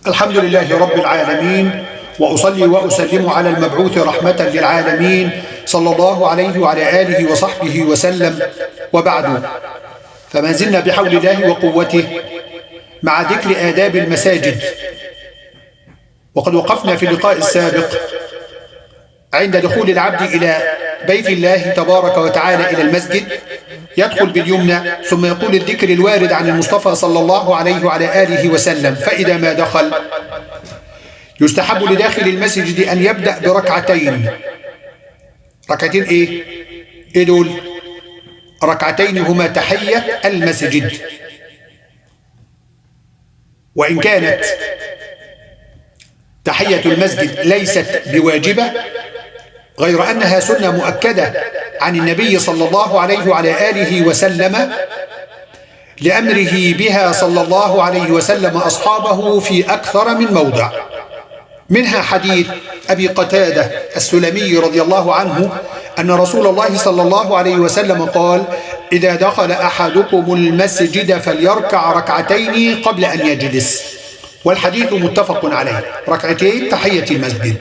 الحمد لله رب العالمين، وأصلي وأسلم على المبعوث رحمة للعالمين صلى الله عليه وعلى آله وصحبه وسلم، وبعد، فما زلنا بحول الله وقوته مع ذكر آداب المساجد. وقد وقفنا في اللقاء السابق عند دخول العبد إلى بيت الله تبارك وتعالى إلى المسجد، يدخل باليمنى ثم يقول الذكر الوارد عن المصطفى صلى الله عليه وعلى آله وسلم. فإذا ما دخل يستحب لداخل المسجد أن يبدأ بركعتين. ركعتين إيه دول؟ ركعتين هما تحية المسجد، وإن كانت تحية المسجد ليست بواجبة، غير أنها سنة مؤكدة عن النبي صلى الله عليه وعلى آله وسلم لأمره بها صلى الله عليه وسلم أصحابه في أكثر من موضع. منها حديث أبي قتادة السلمي رضي الله عنه أن رسول الله صلى الله عليه وسلم قال: إذا دخل أحدكم المسجد فليركع ركعتين قبل أن يجلس. والحديث متفق عليه، ركعتين تحية المسجد.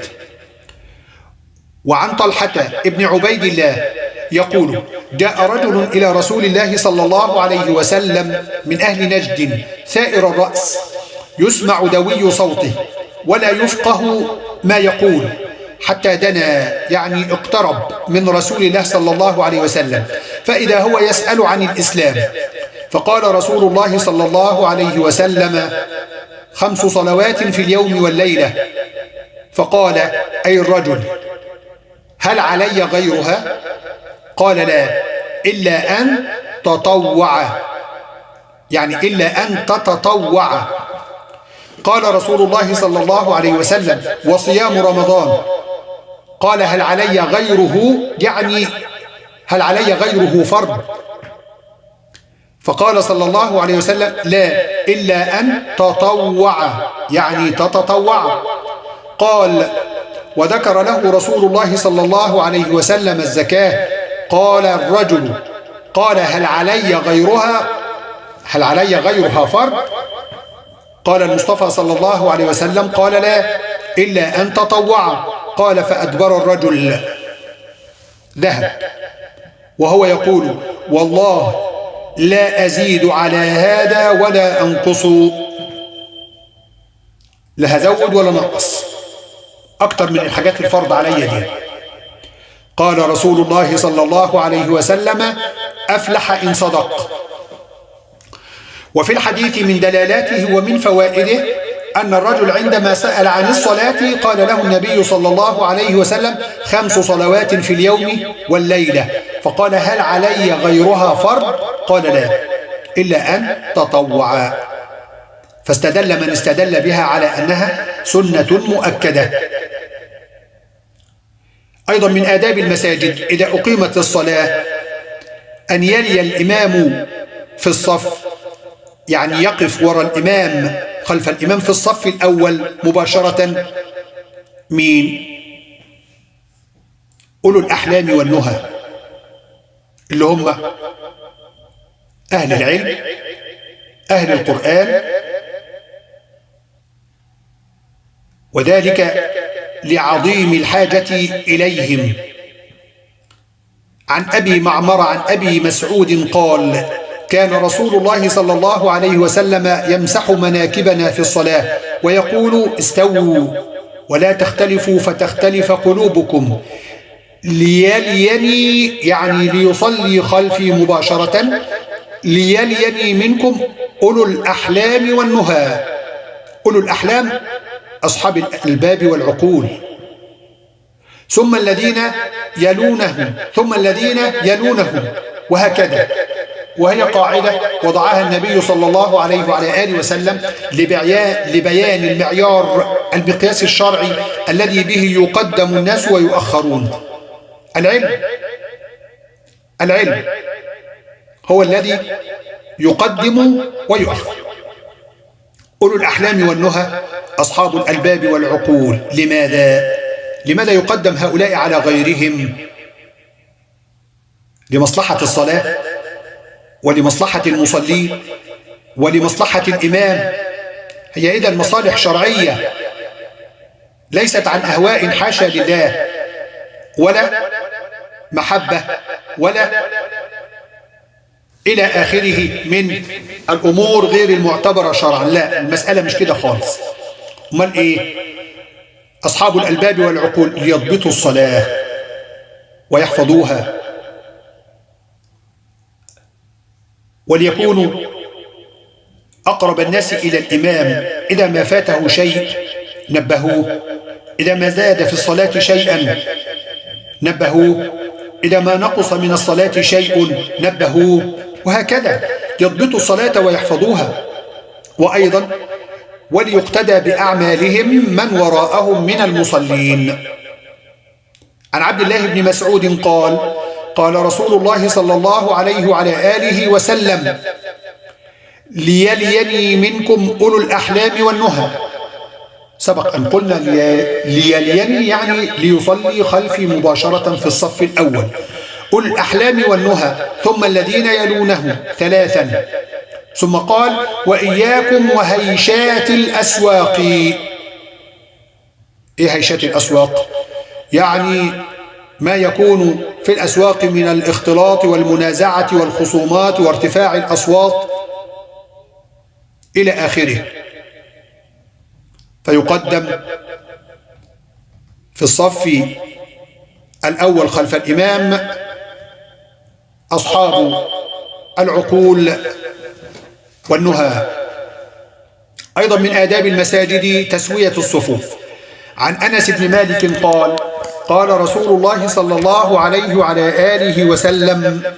وعن طلحة ابن عبيد الله يقول: جاء رجل إلى رسول الله صلى الله عليه وسلم من أهل نجد ثائر الرأس، يسمع دوي صوته ولا يفقه ما يقول، حتى دنا، يعني اقترب من رسول الله صلى الله عليه وسلم، فإذا هو يسأل عن الإسلام، فقال رسول الله صلى الله عليه وسلم: 5 صلوات في اليوم والليلة. فقال: أي الرجل، هل علي غيرها؟ قال: لا، إلا أن تطوع، يعني إلا أن تتطوع. قال رسول الله صلى الله عليه وسلم: وصيام رمضان. قال: هل علي غيره؟ يعني هل علي غيره فرض؟ فقال صلى الله عليه وسلم: لا، إلا أن تطوع، يعني تتطوع. قال: وذكر له رسول الله صلى الله عليه وسلم الزكاة. قال الرجل: قال: هل علي غيرها؟ هل علي غيرها فرض؟ قال المصطفى صلى الله عليه وسلم: قال: لا، إلا أن تطوع. قال: فأدبر الرجل، ذهب وهو يقول: والله لا أزيد على هذا ولا أنقص، لا هزود ولا نقص أكتر من الحاجات الفرض علي دي. قال رسول الله صلى الله عليه وسلم: أفلح إن صدق. وفي الحديث من دلالاته ومن فوائده أن الرجل عندما سأل عن الصلاة قال له النبي صلى الله عليه وسلم: 5 صلوات في اليوم والليلة. فقال: هل علي غيرها فرض؟ قال: لا، إلا أن تطوع. فاستدل من استدل بها على أنها سنة مؤكدة. أيضا من آداب المساجد إذا أقيمت الصلاة أن يلي الإمام في الصف، يعني يقف وراء الإمام خلف الإمام في الصف الأول مباشرة. مين؟ أولو الأحلام والنهى، اللي هم أهل العلم، أهل القرآن، وذلك لعظيم الحاجة إليهم. عن أبي معمر عن أبي مسعود قال: كان رسول الله صلى الله عليه وسلم يمسح مناكبنا في الصلاة ويقول: استووا ولا تختلفوا فتختلف قلوبكم، ليليني، يعني ليصلي خلفي مباشرة، ليليني منكم أولو الأحلام والنهى. أولو الأحلام أصحاب الألباب والعقول، ثم الذين يلونهم، ثم الذين يلونهم، وهكذا. وهي قاعدة وضعها النبي صلى الله عليه وعلى آله وسلم لبيان المعيار، المقياس الشرعي الذي به يقدم الناس ويؤخرون. العلم هو الذي يقدم ويؤخر. أولو الأحلام والنهى أصحاب الألباب والعقول. لماذا يقدم هؤلاء على غيرهم؟ لمصلحة الصلاة، ولمصلحة المصلين، ولمصلحة الإمام. هي إذا مصالح شرعية ليست عن أهواء حاشا لله، ولا محبة، ولا إلى آخره من الأمور غير المعتبرة شرعا. لا، المسألة مش كده خالص. أمال إيه؟ أصحاب الألباب والعقول ليضبطوا الصلاة ويحفظوها، وليكونوا أقرب الناس إلى الإمام. إذا ما فاته شيء نبهوه، إذا ما زاد في الصلاة شيئا نبهوه، إذا ما نقص من الصلاة شيء نبهوه، وهكذا يضبطوا الصلاة ويحفظوها. وأيضا وليقتدى بأعمالهم من وراءهم من المصلين. عن عبد الله بن مسعود قال: قال رسول الله صلى الله عليه وعلى آله وسلم: ليليني منكم أولو الأحلام والنهى. سبق أن قلنا ليليني يعني ليصلي خلفي مباشرة في الصف الأول. أولو الأحلام والنهى، ثم الذين يلونه ثلاثا، ثم قال: وإياكم وهيشات الأسواق. إيه هيشات الأسواق؟ يعني ما يكون في الأسواق من الاختلاط والمنازعة والخصومات وارتفاع الأصوات إلى آخره. فيقدم في الصف الأول خلف الإمام أصحاب العقول والنهى. أيضا من آداب المساجد تسوية الصفوف. عن أنس بن مالك قال: قال رسول الله صلى الله عليه وعلى آله وسلم: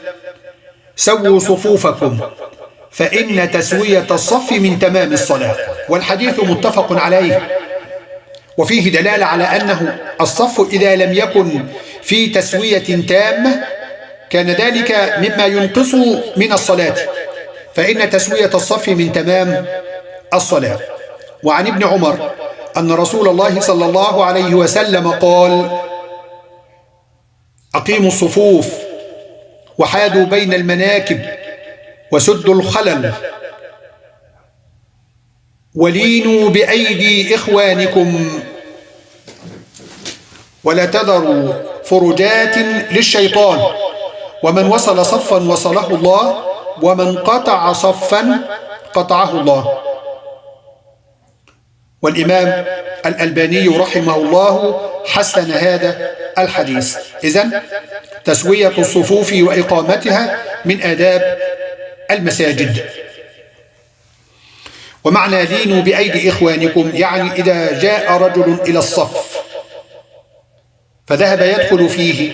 سووا صفوفكم فإن تسوية الصف من تمام الصلاة. والحديث متفق عليه، وفيه دلالة على أنه الصف إذا لم يكن في تسوية تامة كان ذلك مما ينقص من الصلاة، فإن تسوية الصف من تمام الصلاة. وعن ابن عمر أن رسول الله صلى الله عليه وسلم قال: أقيموا الصفوف وحادوا بين المناكب وسدوا الخلل ولينوا بأيدي إخوانكم ولا تذروا فرجات للشيطان، ومن وصل صفا وصله الله، ومن قطع صفا قطعه الله. والإمام الألباني رحمه الله حسن هذا الحديث. إذن تسوية الصفوف وإقامتها من آداب المساجد. ومعنى لينوا بأيدي إخوانكم يعني إذا جاء رجل إلى الصف فذهب يدخل فيه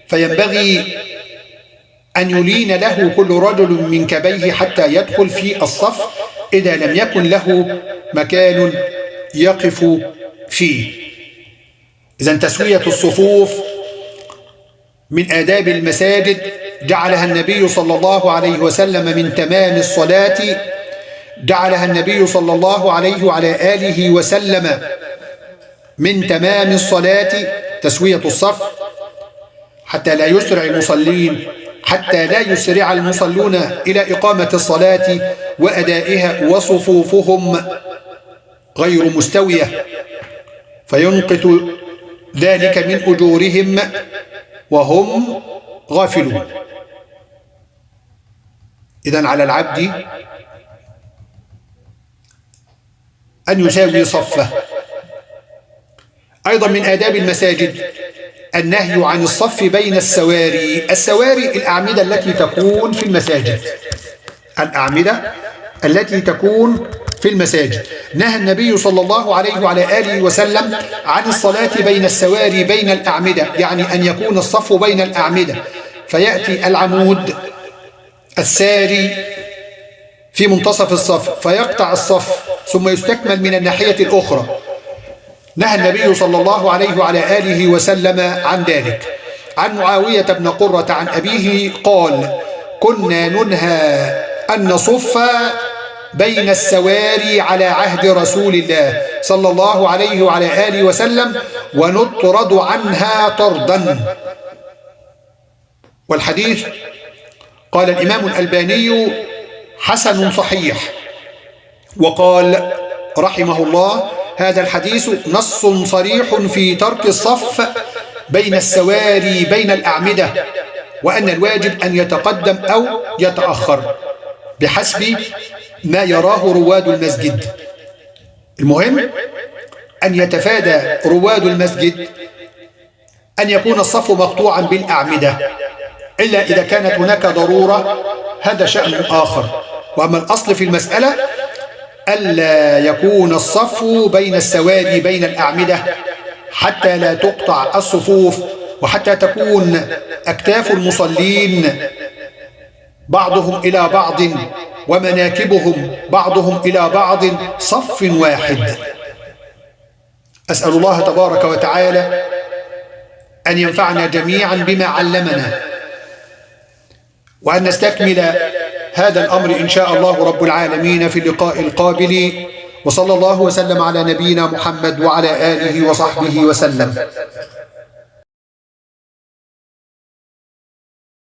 فينبغي أن يلين له كل رجل من كبيه حتى يدخل في الصف إذا لم يكن له مكان يقف فيه. إذن تسوية الصفوف من آداب المساجد جعلها النبي صلى الله عليه وسلم من تمام الصلاة. جعلها النبي صلى الله عليه وعلى آله وسلم من تمام الصلاة تسوية الصف حتى لا يسرع المصلون إلى إقامة الصلاة وأدائها وصفوفهم غير مستوية، فينقص ذلك من أجورهم وهم غافلون. إذن على العبد أن يساوي صفه. أيضا من آداب المساجد النهي عن الصف بين السواري. السواري الأعمدة التي تكون في المساجد، الأعمدة التي تكون في المساجد. نهى النبي صلى الله عليه وعلى آله وسلم عن الصلاة بين السواري بين الأعمدة، يعني أن يكون الصف بين الأعمدة فيأتي العمود الساري في منتصف الصف فيقطع الصف ثم يستكمل من الناحية الأخرى. نهى النبي صلى الله عليه وعلى آله وسلم عن ذلك. عن معاوية بن قرة عن أبيه قال: كنا ننهى أن نصف بين السواري على عهد رسول الله صلى الله عليه وعلى آله وسلم ونطرد عنها طردا. والحديث قال الإمام الألباني حسن صحيح، وقال رحمه الله: هذا الحديث نص صريح في ترك الصف بين السواري بين الأعمدة، وأن الواجب أن يتقدم أو يتأخر بحسب ما يراه رواد المسجد. المهم أن يتفادى رواد المسجد أن يكون الصف مقطوعا بالأعمدة، إلا إذا كانت هناك ضرورة، هذا شأن آخر. وأما الأصل في المسألة ألا يكون الصف بين السواري بين الأعمدة حتى لا تقطع الصفوف، وحتى تكون أكتاف المصلين بعضهم إلى بعض ومناكبهم بعضهم إلى بعض صف واحد. أسأل الله تبارك وتعالى أن ينفعنا جميعا بما علمنا، وأن نستكمل هذا الأمر إن شاء الله رب العالمين في اللقاء القابل. وصلى الله وسلم على نبينا محمد وعلى آله وصحبه وسلم.